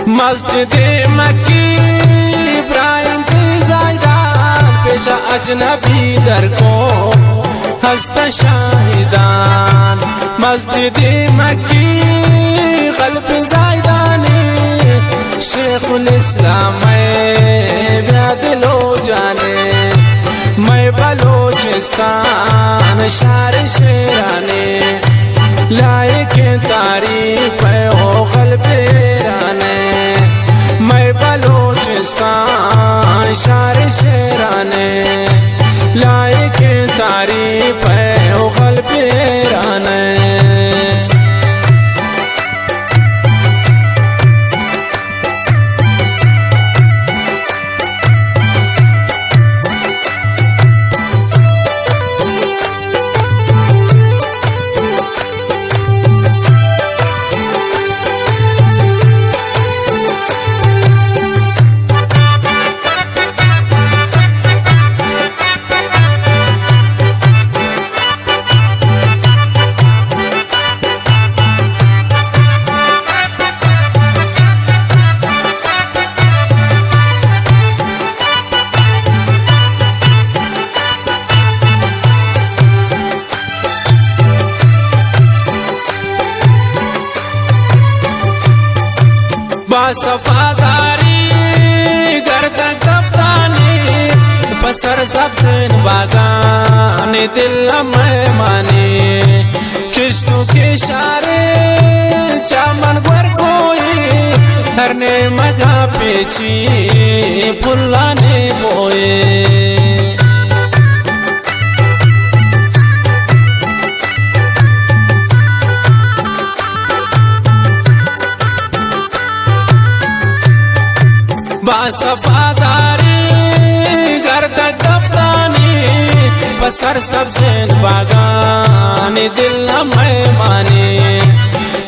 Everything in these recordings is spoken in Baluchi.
مسجد مکی براہیم زاہدان، پیش اجنبی در کو ہست شاہدان۔ مسجد مکی قلب زاہدانی، شیخ الاسلام میں بیا دل و جانے، میں بلوچستان شار شیرانے۔ لائق تعریف ہے او قلب ایران، میں بلوچستان شار شیرانے۔ لائق تعریف ہے او قلب ایران۔ با صفاداری گردگ دفتانی، پہ سرسبزیں باگانی دل ءِ مہمانی۔ کشت و کشارے چہ من گور کوئی، ہر نیمگا پیچی پھلانے بوئے۔ با صفاداری گردگ دفتانی، پہ سرسبزیں باگانی دل ءِ مہمانی۔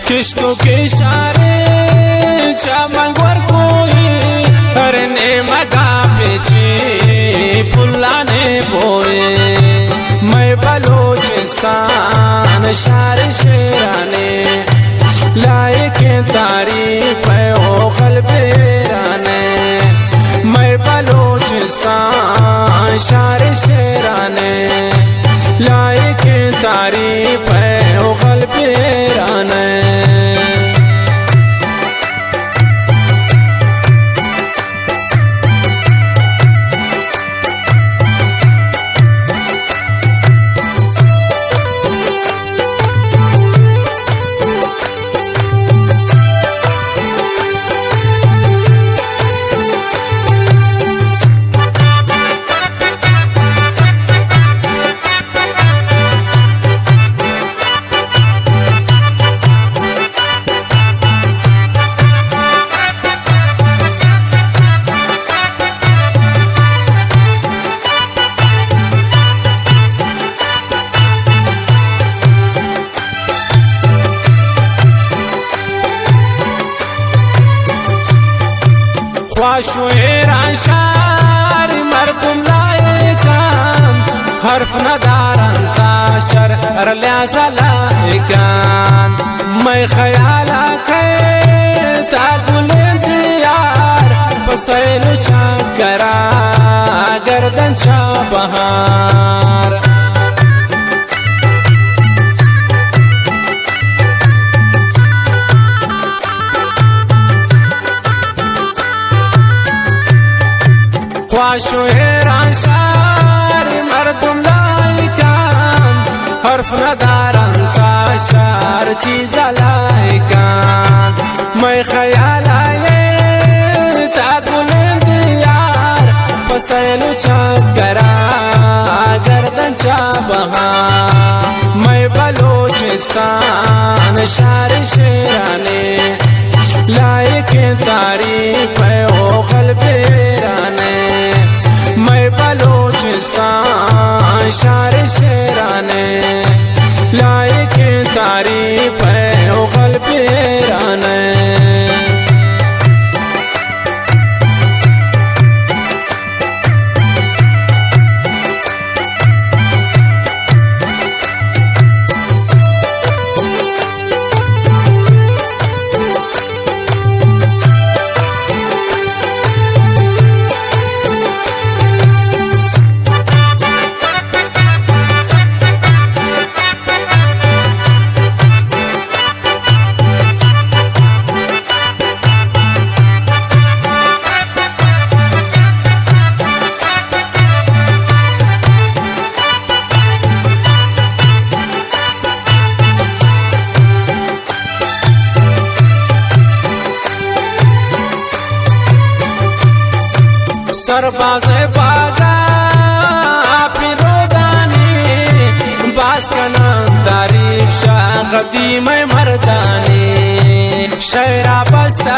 کشت و کشارے چہ من گور کوئی، ہر نیمگا پیچی پھلانے بوئے۔ میں بلوچستان شار شیرانے، لائق تعریف ہے او قلب ایران۔ میں بلوچستان شار شیرانے، لائق تعریف ہے او قلب ایران۔ خواش و ایران شار مردم لائقان، حرف ندارن تا شر ہر لحظہ لائقان۔ میں خیال آ کئے تا گلیں دیار، پسیل و چاکرا گردن چا بہار۔ خواش و ایران شار مردم لائقان، حرف ندارن تا شار چیز لائقان۔ میں خیال آئے تا گلیں دیار، پسیل و چاکرا گردن چا بہار۔ میں بلوچستان شار شیرانے، لائق تعریف ہے او قلب ایران۔ میں بلوچستان شار شیرانے، لائق تعریف ہے او قلب ایران۔ سرباز باگا آپی رودانی، باز کنان تعریف شاہ قدیم مردانی۔ شعرا بستہ